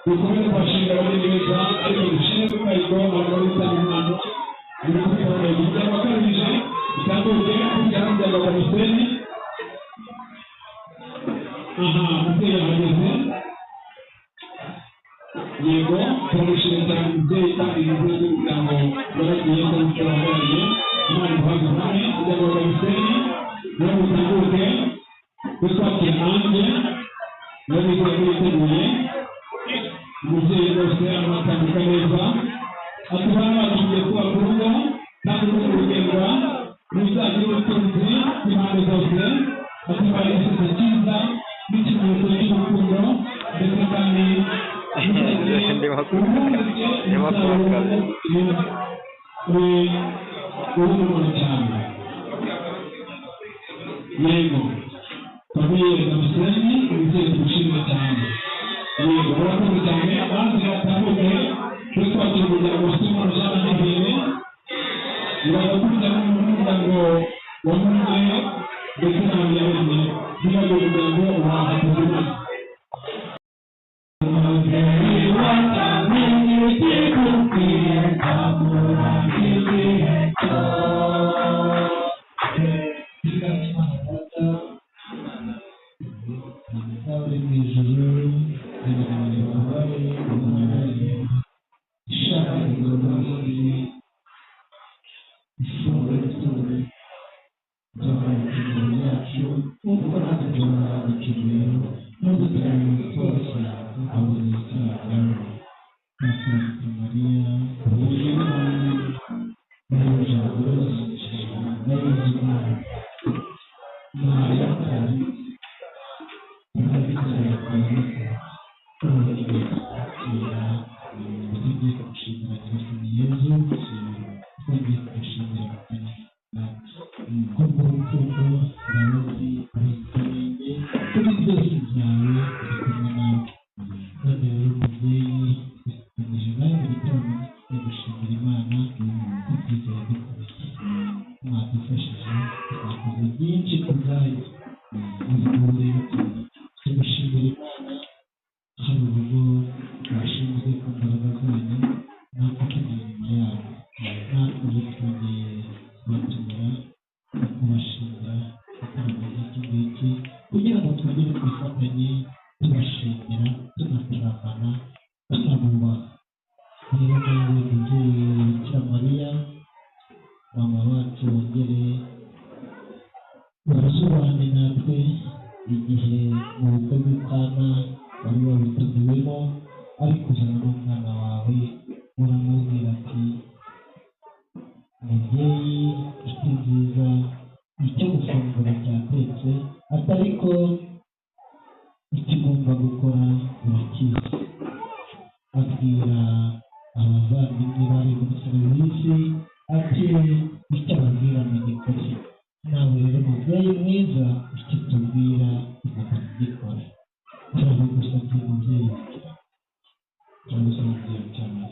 Dukomeze kubashimira abageni beza, ariko dushimire by'umwihariko abantu bari gutanga impano muri kubikora neza. Umuryango wa Karuhije utambuke ukurikira n'umuryango wa Damascene. Aha umubyeyi yahageze. Yego, turamushimira cyane umubyeyi, kandi umubyeyi w'umuryango waragiye cyangwa se wahagarariye. Imana imuhaze hamwe. Umuryango wa Damascene nawe utambuke utwakira hanze, nawe nizere ko yiteguye. Umubyeyi rwose aratambuka neza, ati: "Bana bacu, tugiye kubaka urugo kandi urugo rugendwa, ruzagira ubutunzi bw'impande zose." Ati: "Bari igisubizo cyiza n'ikimenyetso cy'urukundo, ndetse kandi Ndimo kubakabya. Urukundo cyane." Yego, famille Damascene, umubyeyi tugushimira cyane. Yego, murakoze cyane. Abandi batambuke turi kwakira umuryango wa Simon Jean na Divine, bagakurikirana n'umuryango wa Munye ndetse na Habiyaremye, ntibagiwe umuryango wa Hakuzimana. Uri mu ijuru, ishaka ingoma, ifunguro ritunze by'amafunguro yacu, nk'uko natwe tuba ntudutererane twose, ahubwo icyaha. Mariya wuje wahebuje abagore bose umugisha, na Yezu umwana Mariya tugiye kumushimira Nyagasani Yezu, twongeye kumushimira kubw'urukundo, imbabazi, ubuziranenge kuri byose byawe, uri kumwe nawe. None rero mubyeyi, twifatanyije nawe mu gitaramo cyo gushimira Imana ku byiza yadukoreye. Mwadufashije, mwakoze byinshi ku bwayo. Ubu rero turi gushimira Imana, hari urugo rwashinzwe ku mbaraga zanyu, natwe turi inyuma yabo. Natwe ubu twongeye kubatumira no kubashimira igitaramo nk'iki ngiki, kugira ngo twongere twifatanye tubashimira, tunataramana, tunabubaha. Rero nawe mubyeyi Bikira Mariya, mama wacu, wongere urazubane natwe. Igihe mu bukwe bw'i Kana wari wabitumiwemo, ariko uzana n'umwana wawe, uramubwira ati: "Mubyeyi, nshuti nziza, icyo gufungura cyatetse," atari ko icyo ugomba gukora urakizi. Abwira abavandimwe bari muri serivisi ati: "Icyo ababwira mugikore." Nawe rero mubyeyi mwiza, icyo tubwira tugomba kugikora. Turabigusabye mubyeyi, turabigusabye mubyeyi cyane.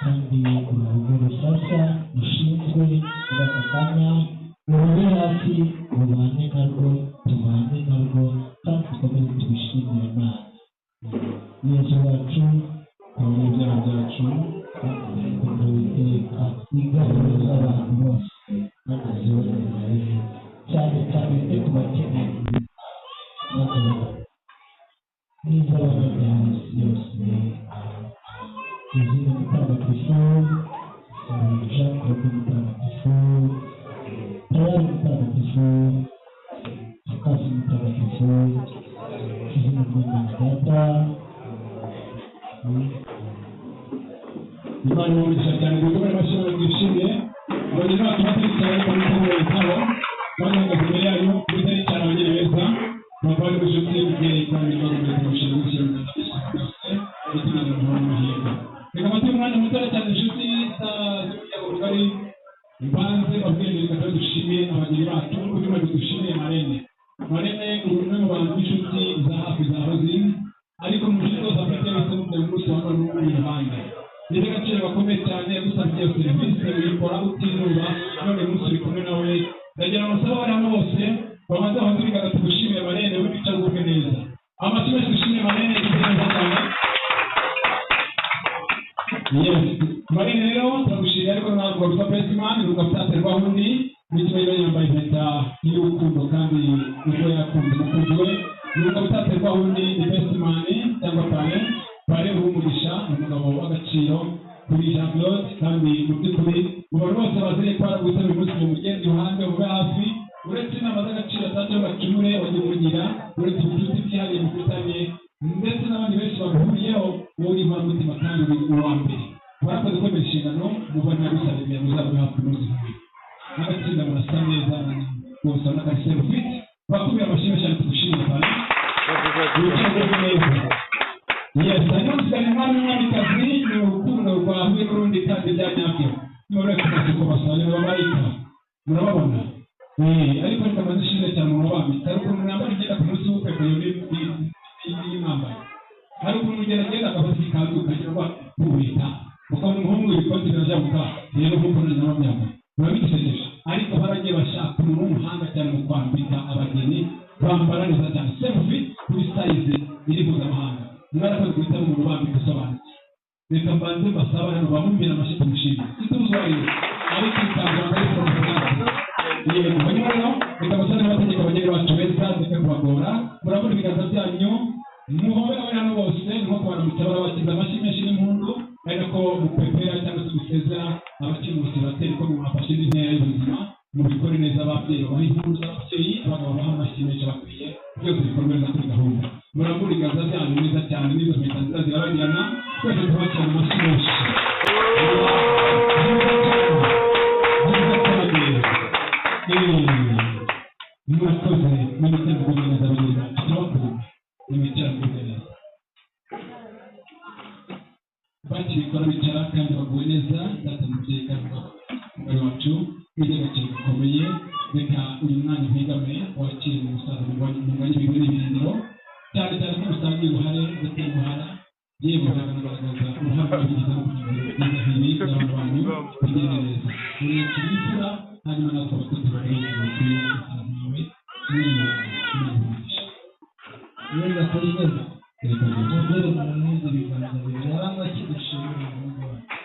Kandi uru rugo rushyashya rushinzwe muri aka kanya, rube hafi, rubane narwo, tubane narwo, kandi dukomeze tubishimire Imana. Yezu wacu, mu byaha byacu, ukunda Uwiteka igahuza abantu bose maze ziboneze, cyane cyane wite ku bakeneye, maze n'iz'abanyabyaha isi yose. Izina mutagatifu Jean Claude mutagatifu, Tayari mutagatifu, Akasi mutagatifu, izina ry'Imana Data. Imana imugisha cyane. Gukomera amashyi mwishimye. Abageni bacu batari cyane muri izabo bahagaze imbere yanyu, bitari cyane abageni beza, bavandimwe, inshuti y'umubyeyi, kandi bakomeza kumushinga gushyira mu byose ndetse n'amahoro n'amahirwe. Reka mfate umwanya muto cyane, inshuti z'umuryango mugari, mbanze babwire, reka dushimiye abageni bacu, by'umwihariko dushimiye marraine. Marraine uri umwe mu bantu b'inshuti za hafi za Rosine, ariko mu nshuti zose afite yahisemo kugira ngo umunsi wa none uri iruhande. Ni iby'agaciro gakomeye cyane. Yagusabye iyo serivisi uyikora utinuba, none uyu munsi uri kumwe nawe. Ndagira ngo nsabe abari hano bose babanze bahanze ibiganza, tugushimire marraine, wicara ugubwe neza. Amashyi menshi, dushimire marraine, yagize neza cyane. Yes, Marine rero turagushimira, ariko ntabwo witwa best man nuko afite undi n'ikibazo, yambaye impeta y'urukundo kandi ubwo yakunze umukunzi we, nuko bitaterwaho undi ni best man cyangwa parrain. Parrain w'umugisha ni umugabo w'agaciro kuri Jean Claude, kandi mu by'ukuri mu bantu bose bazeye ko guhita uyu munsi mu mugenzi iruhande ube hafi, uretse inama z'agaciro atanze bacumure wagiye umugira, uretse ubucuti bwihariye mufitanye ndetse n'abandi benshi baguhuriyeho, wowe uri inkoramutima kandi uri uwa mbere. Warakoze kwemera inshingano mubona gusaba muzabe hafi umunsi nk'uyu. N'agatsinda murasa neza rwose, urabona ko ari self fit. Bakumira amashyi cyane, tugushimire cyane, wicaye neza. Yes, hanyuma dusigaye umwami n'umwamikazi, ni urukundo rwahuye n'urundi kandi bya nyabyo. Niba ku masoko basa ni abamarayika, murababona. Ariko reka mbanze nshimire cyane umuntu wabambitse. Hari ukuntu mwambara imyenda ku munsi w'ubukwe, iyo mwambaye, hari ukuntu ugenda agenda agafata ikanzu ukagira ngo kubita, ukabona umuhungu ibikoti birajabuka. Rero nk'uko nanjye nababyambaye biba bidusekeje, ariko baragiye bashaka umuntu w'umuhanga cyane mu kwambika abageni, bambara neza cyane, self kuri size iri mpuzamahanga. Mwarakoze guhitamo umuntu ubambika usobanutse. Reka mbanze mbasaba hano bamumbira amashyi, tumushime situzwayo, ariko ikanzu wambaye professional. Yego, hanyuma rero reka basabe n'abategeka abageni bacu beza, reka kubagora. Murabona ibiganza byanyu, muhobera abari hano bose nko kubaramutsa, barabakiza amashyi menshi n'impundu, ari nako mupepera cyangwa se musezera abakiri mu busibateri ko mwafashe indi ntera y'ubuzima. Mubikore neza, ababyeyi babaha impundu z'ababyeyi, abagabo babaha amashyi menshi bakwiye, byose bikorwa neza kuri gahunda. Murambura ibiganza byanyu neza cyane, n'izo mpeta nziza zirabagirana, twese tubakira amashyi menshi. Byiza cyane, murakoze. Mwimike mugubwe neza, abageni bacu turabakunda, nimwicara mugubwe neza. Bakibikora bicara kandi baguwe neza. Data mubyeyi kandi umugore wacu w'iby'agaciro gakomeye, reka uyu mwanya mpigame wakire mu musaza munganye ibigwi n'ibirindiro, cyane cyane ko musangiye uruhare ndetse n'uruhara, yewe bakagaragaza uruhare rw'abigizamo kugira ngo ibyiza nk'ibi by'abantu banyu bigende neza. Urekire imfura, hanyuma natwe abakozi bagaragaza bakwiye umusaza wawe n'uyu Imana umugisha. Yewe gakora neza. Reka rwose. Mubwire mumuhuze ibiganza bibiri arangwa kidushimira umuhungu wacu.